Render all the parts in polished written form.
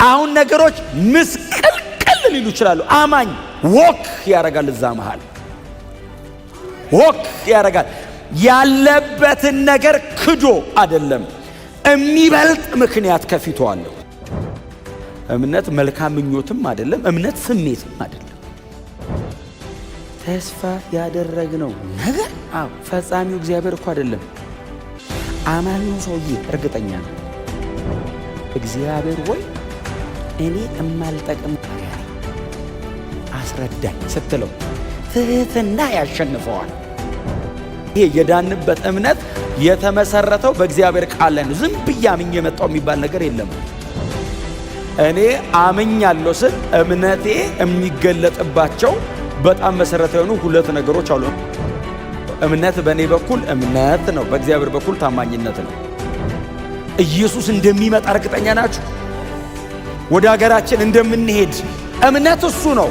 አሁን ነገሮች ምስቅልቅል ሊሉ ይችላሉ። አማኝ walk ያደርጋል፣ እዛ መሃል walk ያደርጋል። ያለበትን ነገር ክዶ አይደለም፣ የሚበልጥ ምክንያት ከፊቱ አለው። እምነት መልካም ምኞትም አይደለም፣ እምነት ስሜትም አይደለም። ተስፋ ያደረግነው ነገር አዎ፣ ፈጻሚው እግዚአብሔር እኮ አይደለም። አማኙ ሰውዬ እርግጠኛ ነው። እግዚአብሔር ወይ እኔ እማልጠቅም አስረዳኝ ስትለው ትህትና ያሸንፈዋል። ይሄ የዳንበት እምነት የተመሰረተው በእግዚአብሔር ቃል ላይ ነው። ዝም ብዬ አምኜ የመጣው የሚባል ነገር የለም። እኔ አምኛለሁ ስል እምነቴ የሚገለጥባቸው በጣም መሰረታዊ የሆኑ ሁለት ነገሮች አሉ። እምነት በእኔ በኩል እምነት ነው፣ በእግዚአብሔር በኩል ታማኝነት ነው። ኢየሱስ እንደሚመጣ እርግጠኛ ናችሁ? ወደ ሀገራችን እንደምንሄድ እምነት እሱ ነው።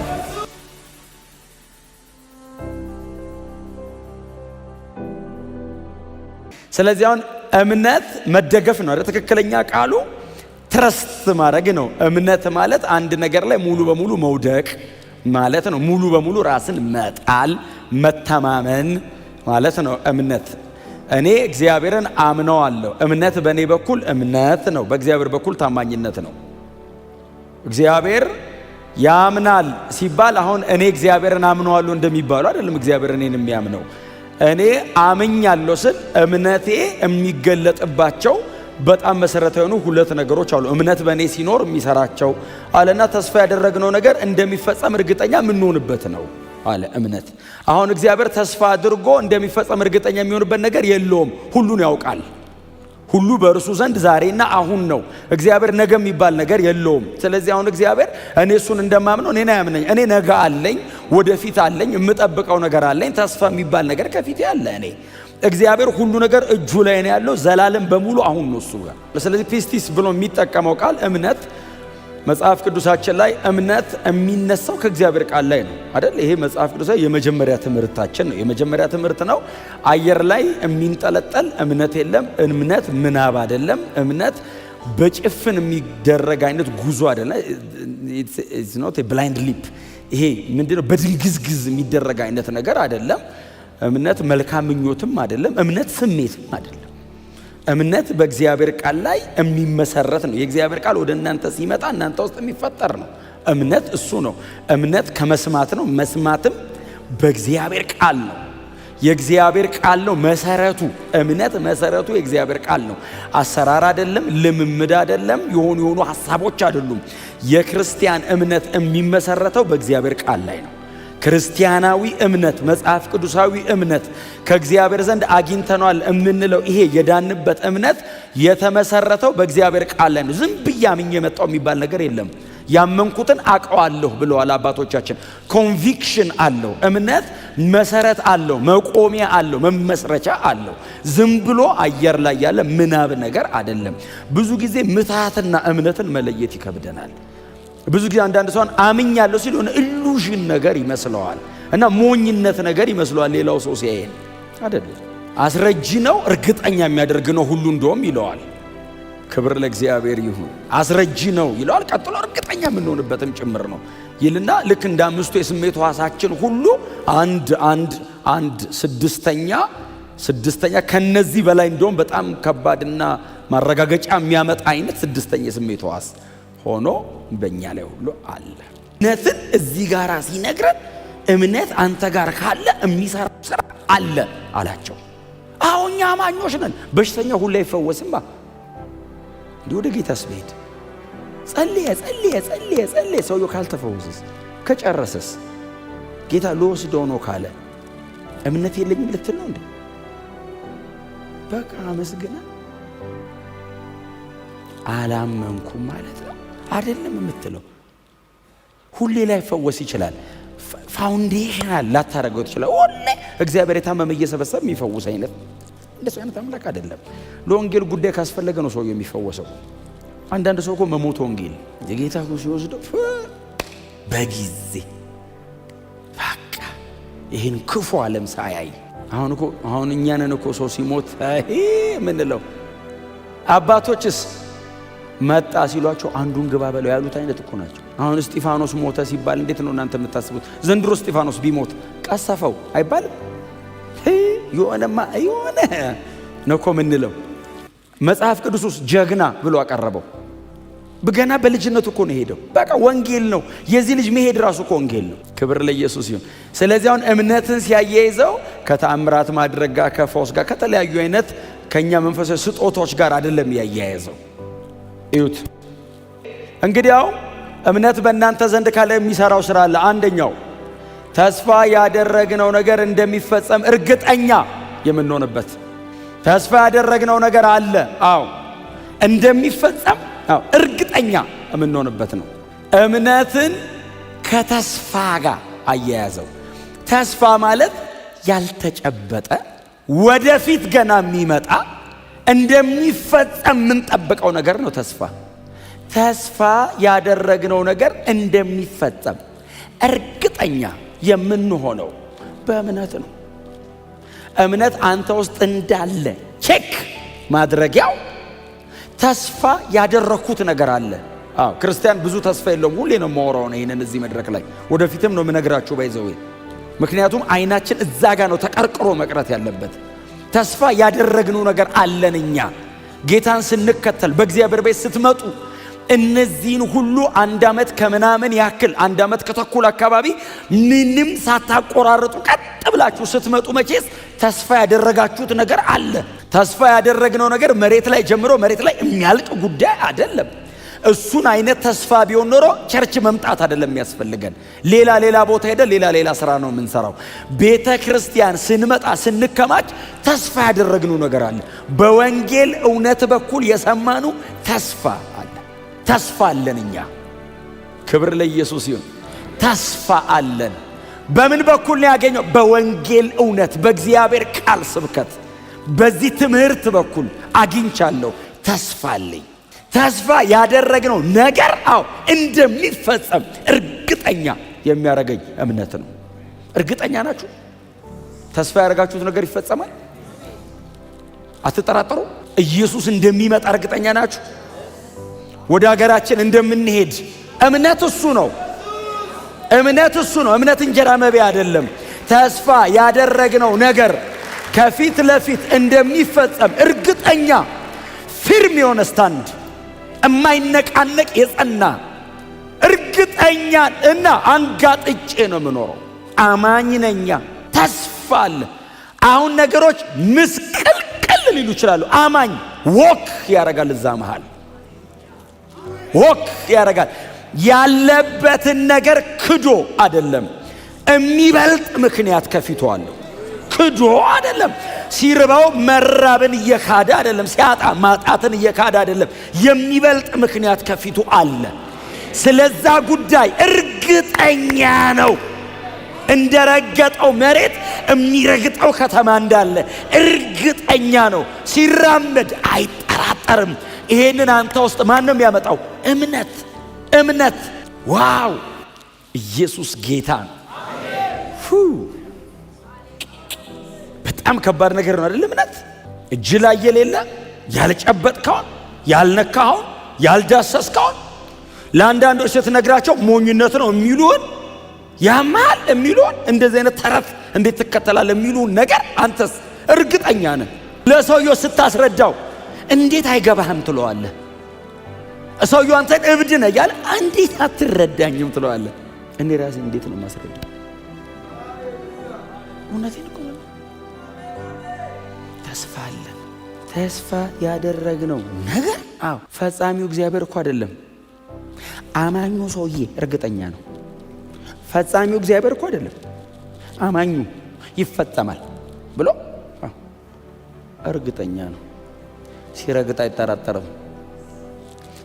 ስለዚህ አሁን እምነት መደገፍ ነው አይደል? ትክክለኛ ቃሉ trust ማድረግ ነው። እምነት ማለት አንድ ነገር ላይ ሙሉ በሙሉ መውደቅ ማለት ነው። ሙሉ በሙሉ ራስን መጣል፣ መተማመን ማለት ነው። እምነት እኔ እግዚአብሔርን አምነዋለሁ። እምነት በእኔ በኩል እምነት ነው፣ በእግዚአብሔር በኩል ታማኝነት ነው። እግዚአብሔር ያምናል ሲባል አሁን እኔ እግዚአብሔርን አምነዋለሁ እንደሚባለው አይደለም። እግዚአብሔር እኔን የሚያምነው እኔ አምኛለሁ ስል እምነቴ የሚገለጥባቸው በጣም መሰረታዊ የሆኑ ሁለት ነገሮች አሉ። እምነት በእኔ ሲኖር የሚሰራቸው አለና ተስፋ ያደረግነው ነገር እንደሚፈጸም እርግጠኛ የምንሆንበት ነው አለ እምነት። አሁን እግዚአብሔር ተስፋ አድርጎ እንደሚፈጸም እርግጠኛ የሚሆንበት ነገር የለውም። ሁሉን ያውቃል። ሁሉ በእርሱ ዘንድ ዛሬና አሁን ነው። እግዚአብሔር ነገ የሚባል ነገር የለውም። ስለዚህ አሁን እግዚአብሔር እኔ እሱን እንደማምነው እኔን አያምነኝ። እኔ ነገ አለኝ፣ ወደፊት አለኝ፣ የምጠብቀው ነገር አለኝ፣ ተስፋ የሚባል ነገር ከፊቴ አለ። እኔ እግዚአብሔር ሁሉ ነገር እጁ ላይ ነው ያለው፣ ዘላለም በሙሉ አሁን ነው እሱ ጋር። ስለዚህ ፒስቲስ ብሎ የሚጠቀመው ቃል እምነት መጽሐፍ ቅዱሳችን ላይ እምነት የሚነሳው ከእግዚአብሔር ቃል ላይ ነው አይደል? ይሄ መጽሐፍ ቅዱሳዊ የመጀመሪያ ትምህርታችን ነው። የመጀመሪያ ትምህርት ነው። አየር ላይ የሚንጠለጠል እምነት የለም። እምነት ምናብ አይደለም። እምነት በጭፍን የሚደረግ አይነት ጉዞ አይደለም። It's not a blind leap። ይሄ ምንድነው? በድንግዝግዝ የሚደረግ አይነት ነገር አይደለም። እምነት መልካም ምኞትም አይደለም። እምነት ስሜትም አይደለም። እምነት በእግዚአብሔር ቃል ላይ የሚመሰረት ነው። የእግዚአብሔር ቃል ወደ እናንተ ሲመጣ እናንተ ውስጥ የሚፈጠር ነው። እምነት እሱ ነው። እምነት ከመስማት ነው። መስማትም በእግዚአብሔር ቃል ነው። የእግዚአብሔር ቃል ነው መሰረቱ። እምነት መሰረቱ የእግዚአብሔር ቃል ነው። አሰራር አይደለም፣ ልምምድ አይደለም፣ የሆኑ የሆኑ ሀሳቦች አይደሉም። የክርስቲያን እምነት የሚመሰረተው በእግዚአብሔር ቃል ላይ ነው። ክርስቲያናዊ እምነት፣ መጽሐፍ ቅዱሳዊ እምነት ከእግዚአብሔር ዘንድ አግኝተነዋል የምንለው ይሄ የዳንበት እምነት የተመሰረተው በእግዚአብሔር ቃል ላይ ነው። ዝም ብዬ አምኜ የመጣው የሚባል ነገር የለም። ያመንኩትን አውቀዋለሁ ብለዋል አባቶቻችን። Conviction አለው እምነት፣ መሰረት አለው፣ መቆሚያ አለው፣ መመስረቻ አለው። ዝም ብሎ አየር ላይ ያለ ምናብ ነገር አይደለም። ብዙ ጊዜ ምትሃትና እምነትን መለየት ይከብደናል። ብዙ ጊዜ አንዳንድ ሰውን አምኛለሁ ሲል የሆነ illusion ነገር ይመስለዋል እና ሞኝነት ነገር ይመስለዋል። ሌላው ሰው ሲያየን አይደለም። አስረጂ ነው፣ እርግጠኛ የሚያደርግ ነው ሁሉ እንደውም ይለዋል። ክብር ለእግዚአብሔር ይሁን። አስረጂ ነው ይለዋል። ቀጥሎ እርግጠኛ የምንሆንበትም ጭምር ነው ይልና ልክ እንደ አምስቱ የስሜት ሕዋሳችን ሁሉ አንድ አንድ አንድ ስድስተኛ ስድስተኛ ከነዚህ በላይ እንደውም በጣም ከባድና ማረጋገጫ የሚያመጣ አይነት ስድስተኛ የስሜት ሕዋስ ሆኖ በእኛ ላይ ሁሉ አለ። እምነትን እዚህ ጋር ሲነግረን እምነት አንተ ጋር ካለ የሚሰራው ስራ አለ አላቸው። አዎ እኛ አማኞች ነን። በሽተኛ ሁሉ አይፈወስማ። እንዲህ ወደ ጌታስ ብሄድ ጸልየ ጸልየ ጸልየ ጸልየ ሰውየው ካልተፈወሰስ ከጨረሰስ ጌታ ልወስደው ነው ካለ እምነት የለኝም ልትል ነው እንዴ? በቃ አመስግና አላመንኩም ማለት ነው አይደለም የምትለው። ሁሌ ላይፈወስ ይችላል። Foundational ላታረገው ትችላል። ሁሌ እግዚአብሔር የታመመ እየሰበሰበ የሚፈውስ አይነት እንደሱ አይነት አምላክ አይደለም። ለወንጌል ጉዳይ ካስፈለገ ነው ሰው የሚፈወሰው። አንዳንድ ሰው እኮ መሞት ወንጌል የጌታ እኮ ሲወስደው በጊዜ በቃ ይህን ክፉ ዓለም ሳያይ አሁን እኮ አሁን እኛንን እኮ ሰው ሲሞት አይ የምንለው፣ አባቶችስ መጣ ሲሏቸው አንዱን ግባ በለው ያሉት አይነት እኮ ናቸው። አሁን እስጢፋኖስ ሞተ ሲባል እንዴት ነው እናንተ የምታስቡት? ዘንድሮ እስጢፋኖስ ቢሞት ቀሰፈው አይባልም? የሆነማ የሆነ ነው እኮ የምንለው። መጽሐፍ ቅዱስ ውስጥ ጀግና ብሎ አቀረበው። ገና በልጅነቱ እኮ ነው የሄደው። በቃ ወንጌል ነው የዚህ ልጅ መሄድ ራሱ እኮ ወንጌል ነው። ክብር ለኢየሱስ ይሁን። ስለዚህ አሁን እምነትን ሲያያይዘው ከተአምራት ማድረግ ጋር፣ ከፈውስ ጋር፣ ከተለያዩ አይነት ከኛ መንፈሳዊ ስጦታዎች ጋር አይደለም ያያይዘው። እዩት። እንግዲያው እምነት በእናንተ ዘንድ ካለ የሚሰራው ስራ አለ። አንደኛው ተስፋ ያደረግነው ነገር እንደሚፈጸም እርግጠኛ የምንሆንበት። ተስፋ ያደረግነው ነገር አለ። አዎ፣ እንደሚፈጸም፣ አዎ፣ እርግጠኛ የምንሆንበት ነው። እምነትን ከተስፋ ጋር አያያዘው። ተስፋ ማለት ያልተጨበጠ፣ ወደፊት ገና የሚመጣ፣ እንደሚፈጸም የምንጠብቀው ነገር ነው። ተስፋ ያደረግነው ነገር እንደሚፈጸም እርግጠኛ የምንሆነው በእምነት ነው። እምነት አንተ ውስጥ እንዳለ check ማድረጊያው ተስፋ ያደረኩት ነገር አለ። አዎ፣ ክርስቲያን ብዙ ተስፋ የለውም። ሁሌ ነው የማወራው ነው ይሄንን እዚህ መድረክ ላይ፣ ወደፊትም ነው የምነግራችሁ by the way። ምክንያቱም አይናችን እዛ ጋር ነው ተቀርቅሮ መቅረት ያለበት። ተስፋ ያደረግነው ነገር አለን። እኛ ጌታን ስንከተል፣ በእግዚአብሔር ቤት ስትመጡ፣ እነዚህን ሁሉ አንድ ዓመት ከምናምን ያክል፣ አንድ ዓመት ከተኩል አካባቢ ምንም ሳታቆራርጡ ቀጥ ብላችሁ ስትመጡ መቼስ ተስፋ ያደረጋችሁት ነገር አለ። ተስፋ ያደረግነው ነገር መሬት ላይ ጀምሮ መሬት ላይ የሚያልቅ ጉዳይ አይደለም። እሱን አይነት ተስፋ ቢሆን ኖሮ church መምጣት አይደለም የሚያስፈልገን። ሌላ ሌላ ቦታ ሄደን ሌላ ሌላ ስራ ነው የምንሰራው። ቤተ ክርስቲያን ስንመጣ፣ ስንከማች ተስፋ ያደረግነው ነገር አለ። በወንጌል እውነት በኩል የሰማነው ተስፋ አለ። ተስፋ አለን እኛ። ክብር ለኢየሱስ ይሁን። ተስፋ አለን። በምን በኩል ነው ያገኘው? በወንጌል እውነት፣ በእግዚአብሔር ቃል ስብከት፣ በዚህ ትምህርት በኩል አግኝቻለሁ። ተስፋ አለኝ። ተስፋ ያደረግነው ነገር፣ አዎ፣ እንደሚፈጸም እርግጠኛ የሚያደርገኝ እምነት ነው። እርግጠኛ ናችሁ? ተስፋ ያደረጋችሁት ነገር ይፈጸማል? አትጠራጠሩ? ኢየሱስ እንደሚመጣ እርግጠኛ ናችሁ? ወደ ሀገራችን እንደምንሄድ እምነት እሱ ነው። እምነት እሱ ነው። እምነት እንጀራ መብያ አይደለም። ተስፋ ያደረግነው ነገር ከፊት ለፊት እንደሚፈጸም እርግጠኛ፣ firm የሆነ stand፣ የማይነቃነቅ የጸና፣ እርግጠኛ እና አንጋጥጬ ነው የምኖረው። አማኝ ነኛ። ተስፋ አለ። አሁን ነገሮች ምስቅልቅል ሊሉ ይችላሉ። አማኝ walk ያደርጋል፣ እዛ መሃል walk ያደርጋል። ያለበትን ነገር ክዶ አይደለም፣ የሚበልጥ ምክንያት ከፊቱ አለው። ክዶ አይደለም። ሲርበው መራብን እየካደ አይደለም። ሲያጣ ማጣትን እየካደ አይደለም። የሚበልጥ ምክንያት ከፊቱ አለ። ስለዛ ጉዳይ እርግጠኛ ነው። እንደረገጠው መሬት የሚረግጠው ከተማ እንዳለ እርግጠኛ ነው። ሲራመድ አይጠራጠርም። ይሄንን አንተ ውስጥ ማን ነው የሚያመጣው? እምነት፣ እምነት። Wow! ኢየሱስ ጌታ ነው። በጣም ከባድ ነገር ነው አይደል? እምነት እጅ ላይ የሌለ፣ ያልጨበጥከውን፣ ያልነካኸውን፣ ያልዳሰስከውን፣ ለአንዳንዶች ስትነግራቸው ሞኝነት ነው የሚሉን፣ ያማል የሚሉን፣ እንደዚህ አይነት ተረት እንዴት ትከተላለህ የሚሉን ነገር አንተስ እርግጠኛ ነህ። ለሰውየው ስታስረዳው እንዴት አይገባህም ትለዋለህ። ሰውየው አንተን እብድ ነህ እያለ እንዴት አትረዳኝም ትለዋለህ። እኔ ራሴ እንዴት ነው የማስረዳው? እውነቴን እኮ ነው። ተስፋ አለን። ተስፋ ያደረግነው ነገር፣ አዎ፣ ፈጻሚው እግዚአብሔር እኮ አይደለም። አማኙ ሰውዬ እርግጠኛ ነው። ፈጻሚው እግዚአብሔር እኮ አይደለም። አማኙ ይፈጸማል ብሎ እርግጠኛ ነው። ሲረግጥ አይጠራጠርም።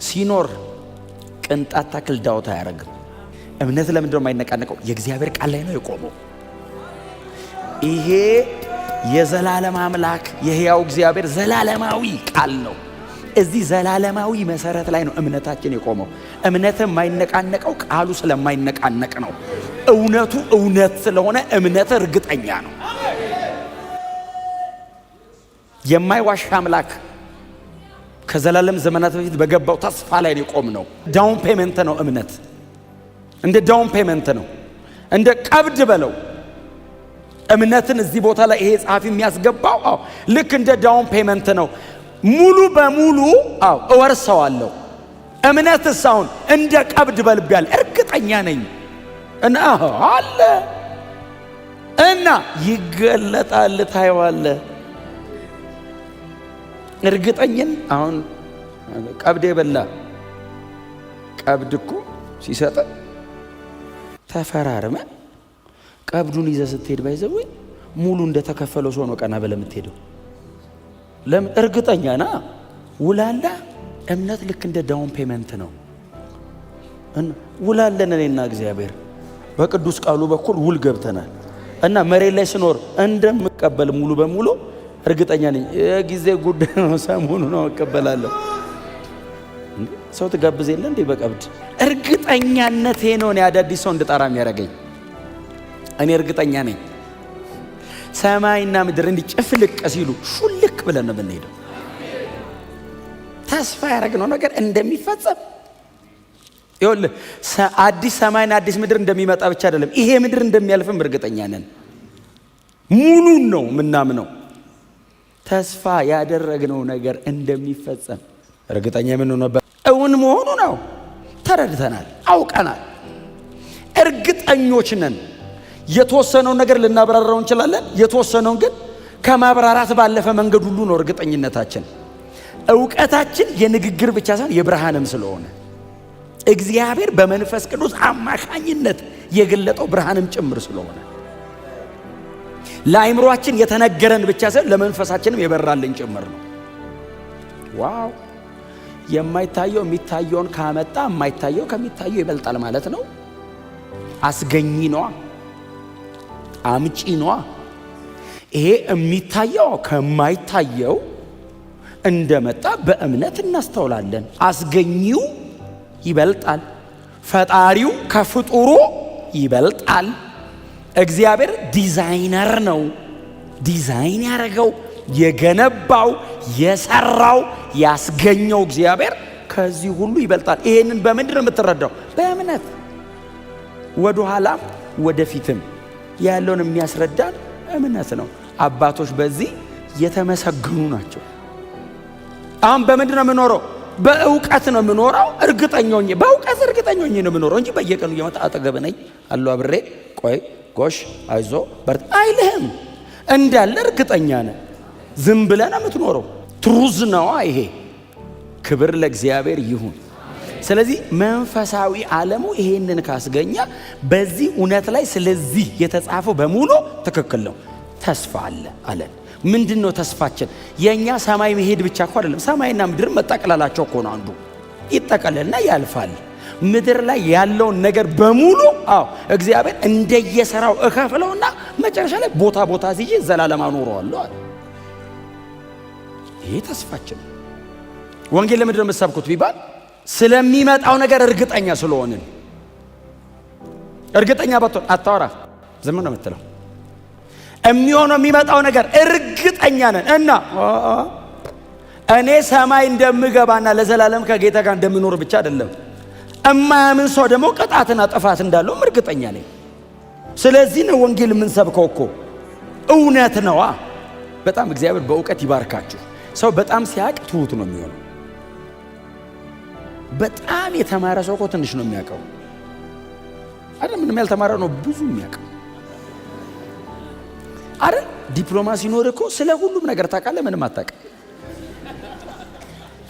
ሲኖር ቅንጣት ታክል ዳውት አያደርግም። እምነት ለምንድነው የማይነቃነቀው? የእግዚአብሔር ቃል ላይ ነው የቆመው። ይሄ የዘላለም አምላክ የሕያው እግዚአብሔር ዘላለማዊ ቃል ነው። እዚህ ዘላለማዊ መሰረት ላይ ነው እምነታችን የቆመው። እምነት የማይነቃነቀው ቃሉ ስለማይነቃነቅ ነው። እውነቱ እውነት ስለሆነ እምነት እርግጠኛ ነው። የማይዋሽ አምላክ ከዘላለም ዘመናት በፊት በገባው ተስፋ ላይ ነው የቆምነው። Down payment ነው እምነት፣ እንደ down payment ነው፣ እንደ ቀብድ በለው። እምነትን እዚህ ቦታ ላይ ይሄ ጸሐፊ የሚያስገባው አዎ ልክ እንደ down payment ነው። ሙሉ በሙሉ አዎ እወርሰዋለሁ። እምነትስ አሁን እንደ ቀብድ በልብ ያለ እርግጠኛ ነኝ እና አለ እና ይገለጣል፣ ታየዋለህ። እርግጠኝን አሁን ቀብድ የበላ ቀብድ እኮ ሲሰጥ ተፈራርመ ቀብዱን ይዘህ ስትሄድ by the way ሙሉ እንደተከፈለው ሰው ነው ቀና ብለህ የምትሄደው። ለምን? እርግጠኛ ና ውላላ። እምነት ልክ እንደ down payment ነው። ውላለን እኔና እግዚአብሔር በቅዱስ ቃሉ በኩል ውል ገብተናል እና መሬት ላይ ስኖር እንደምቀበል ሙሉ በሙሉ እርግጠኛ ነኝ። የጊዜ ጉዳይ ነው። ሰሞኑ ነው እቀበላለሁ። ሰው ትጋብዝ የለ እንዴ በቀብድ? እርግጠኛነቴ ነው እኔ አዳዲስ ሰው እንድጠራ የሚያደርገኝ። እኔ እርግጠኛ ነኝ ሰማይና ምድር እንዲህ ጭፍልቅ ሲሉ ሹልክ ብለን ነው የምንሄደው። ተስፋ ያደረግነው ነገር እንደሚፈጸም ይኸውልህ፣ አዲስ ሰማይና አዲስ ምድር እንደሚመጣ ብቻ አይደለም፣ ይሄ ምድር እንደሚያልፍም እርግጠኛ ነን። ሙሉን ነው ምናምነው። ተስፋ ያደረግነው ነገር እንደሚፈጸም እርግጠኛ የምንሆነበት እውን መሆኑ ነው። ተረድተናል፣ አውቀናል፣ እርግጠኞች ነን። የተወሰነውን ነገር ልናብራራው እንችላለን። የተወሰነውን ግን ከማብራራት ባለፈ መንገድ ሁሉ ነው እርግጠኝነታችን። እውቀታችን የንግግር ብቻ ሳይሆን የብርሃንም ስለሆነ እግዚአብሔር በመንፈስ ቅዱስ አማካኝነት የገለጠው ብርሃንም ጭምር ስለሆነ ለአእምሯችን የተነገረን ብቻ ሳይሆን ለመንፈሳችንም የበራልን ጭምር ነው። Wow! የማይታየው የሚታየውን ካመጣ የማይታየው ከሚታየው ይበልጣል ማለት ነው። አስገኚ ነዋ፣ አምጪ ነዋ። ይሄ የሚታየው ከማይታየው እንደመጣ በእምነት እናስተውላለን። አስገኚው ይበልጣል፣ ፈጣሪው ከፍጡሩ ይበልጣል። እግዚአብሔር ዲዛይነር ነው። ዲዛይን ያደረገው፣ የገነባው፣ የሰራው፣ ያስገኘው እግዚአብሔር ከዚህ ሁሉ ይበልጣል። ይሄንን በምንድን ነው የምትረዳው? በእምነት። ወደ ኋላም ወደፊትም ያለውን የሚያስረዳን እምነት ነው። አባቶች በዚህ የተመሰገኑ ናቸው። አሁን በምንድን ነው የምኖረው? በእውቀት ነው የምኖረው። እርግጠኛ ሆኜ፣ በእውቀት እርግጠኛ ሆኜ ነው የምኖረው እንጂ በየቀኑ እየመጣ አጠገብ ነኝ አሉ አብሬ ቆይ ጎሽ አይዞ በርታ አይልህም። እንዳለ እርግጠኛ ነህ። ዝም ብለህ ነው የምትኖረው። Truth ነዋ ይሄ። ክብር ለእግዚአብሔር ይሁን። ስለዚህ መንፈሳዊ ዓለሙ ይሄንን ካስገኘ በዚህ እውነት ላይ ስለዚህ የተጻፈው በሙሉ ትክክል ነው። ተስፋ አለ አለን። ምንድን ነው ተስፋችን? የእኛ ሰማይ መሄድ ብቻ እኮ አይደለም። ሰማይና ምድር መጠቅለላቸው እኮ ነው። አንዱ ይጠቀለልና ያልፋል። ምድር ላይ ያለውን ነገር በሙሉ አዎ እግዚአብሔር እንደየሰራው እከፍለውና መጨረሻ ላይ ቦታ ቦታ ሲይዝ ዘላለም አኖረዋለሁ አለ። ይሄ ተስፋችን። ወንጌል ለምንድን ነው የምትሰብኩት ቢባል ስለሚመጣው ነገር እርግጠኛ ስለሆንን። እርግጠኛ ባትሆን አታወራ፣ ዝም ነው የምትለው። የሚሆነው የሚመጣው ነገር እርግጠኛ ነን እና እኔ ሰማይ እንደምገባና ለዘላለም ከጌታ ጋር እንደምኖር ብቻ አይደለም፣ እማያምን ሰው ደግሞ ቅጣትና ጥፋት እንዳለውም እርግጠኛ ነኝ። ስለዚህ ነው ወንጌል የምንሰብከው እኮ፣ እውነት ነዋ። በጣም እግዚአብሔር በእውቀት ይባርካችሁ። ሰው በጣም ሲያቅ ትሁት ነው የሚሆነው። በጣም የተማረ ሰው እኮ ትንሽ ነው የሚያውቀው አይደል? ምንም ያልተማረ ነው ብዙ የሚያውቀው አይደል? ዲፕሎማ ሲኖር እኮ ስለ ሁሉም ነገር ታውቃለህ፣ ምንም አታውቅም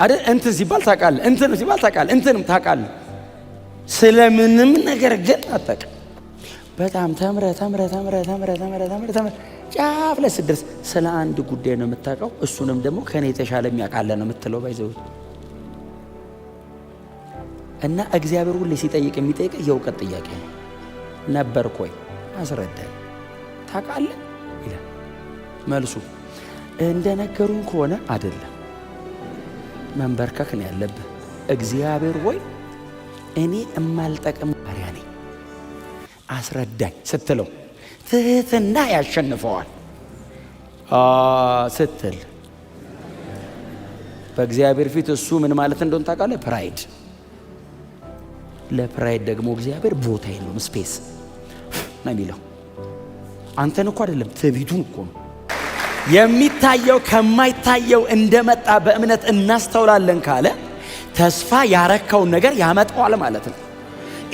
አይደል? እንትን ሲባል ታውቃለህ፣ እንትን ሲባል ታውቃለህ፣ እንትንም ታውቃለህ፣ ስለ ምንም ነገር ግን አታውቅም። በጣም ተምረህ ተምረህ ተምረህ ተምረህ ተምረህ ተምረህ ተምረህ ጫፍ ላይ ስትደርስ ስለ አንድ ጉዳይ ነው የምታውቀው። እሱንም ደግሞ ከኔ የተሻለ የሚያውቅ አለ ነው የምትለው። By the way እና እግዚአብሔር ሁሌ ሲጠይቅ የሚጠይቅ የእውቀት ጥያቄ ነው። ነበርክ ወይ? አስረዳኝ። ታውቃለህ ይላል። መልሱ እንደነገሩን ከሆነ አይደለም። መንበርከክ ነው ያለብህ። እግዚአብሔር ሆይ እኔ እማልጠቅም ባሪያ ነኝ፣ አስረዳኝ ስትለው ትህትና ያሸንፈዋል ስትል በእግዚአብሔር ፊት እሱ ምን ማለት እንደሆነ ታውቃለህ? Pride። ለ pride ደግሞ እግዚአብሔር ቦታ የለውም፣ space ነው የሚለው። አንተን እኮ አይደለም፣ ትዕቢቱን እኮ ነው። የሚታየው ከማይታየው እንደመጣ በእምነት እናስተውላለን ካለ ተስፋ ያረከውን ነገር ያመጣዋል ማለት ነው።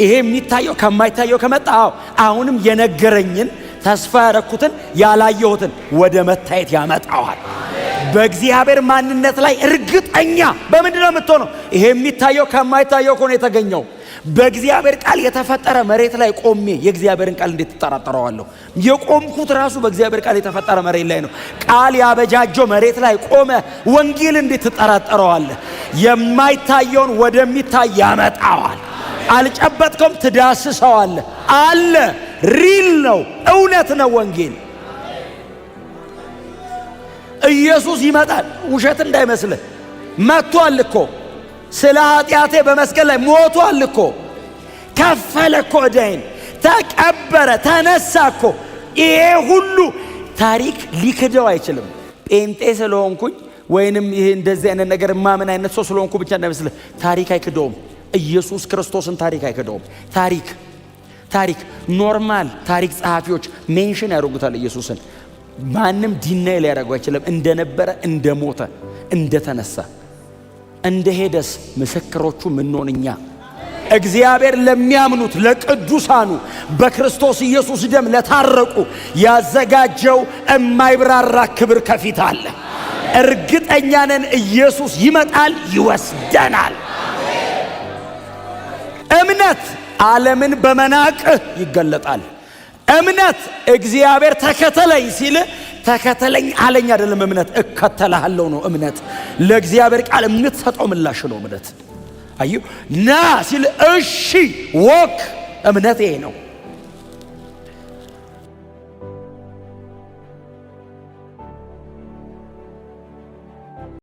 ይሄ የሚታየው ከማይታየው ከመጣ፣ አዎ፣ አሁንም የነገረኝን ተስፋ ያረኩትን ያላየሁትን ወደ መታየት ያመጣዋል። በእግዚአብሔር ማንነት ላይ እርግጠኛ በምንድን ነው የምትሆነው? ይሄ የሚታየው ከማይታየው ከሆነ የተገኘው በእግዚአብሔር ቃል የተፈጠረ መሬት ላይ ቆሜ የእግዚአብሔርን ቃል እንዴት ትጠራጠረዋለሁ? የቆምኩት ራሱ በእግዚአብሔር ቃል የተፈጠረ መሬት ላይ ነው። ቃል ያበጃጀው መሬት ላይ ቆመ ወንጌል እንዴት ትጠራጠረዋለህ? የማይታየውን ወደሚታይ ያመጣዋል። አልጨበጥከውም፣ ትዳስሰዋለህ። አለ፣ real ነው፣ እውነት ነው ወንጌል። ኢየሱስ ይመጣል። ውሸት እንዳይመስልህ፣ መጥቷል እኮ። ስለ ኃጢአቴ በመስቀል ላይ ሞቷል እኮ። ከፈለ እኮ ዕዳዬን፣ ተቀበረ፣ ተነሳ እኮ። ይሄ ሁሉ ታሪክ ሊክደው አይችልም። ጴንጤ ስለሆንኩኝ ወይንም ይሄ እንደዚህ አይነት ነገር ማምን አይነት ሰው ስለሆንኩ ብቻ እንዳይመስልህ፣ ታሪክ አይክደውም። ኢየሱስ ክርስቶስን ታሪክ አይክደውም። ታሪክ normal ታሪክ ጸሐፊዎች mention ያደርጉታል ኢየሱስን። ማንም deny ሊያደርገው አይችልም። እንደነበረ፣ እንደሞተ፣ እንደተነሳ፣ እንደሄደስ ምስክሮቹ ምንሆን እኛ። እግዚአብሔር ለሚያምኑት ለቅዱሳኑ፣ በክርስቶስ ኢየሱስ ደም ለታረቁ ያዘጋጀው የማይብራራ ክብር ከፊት አለ። እርግጠኛ ነን፣ ኢየሱስ ይመጣል፣ ይወስደናል። እምነት ዓለምን በመናቅ ይገለጣል። እምነት እግዚአብሔር ተከተለኝ ሲል ተከተለኝ አለኝ አይደለም። እምነት እከተልሃለሁ ነው። እምነት ለእግዚአብሔር ቃል የምትሰጠው ምላሽ ነው። እምነት አዩ ና ሲል እሺ walk። እምነት ይሄ ነው።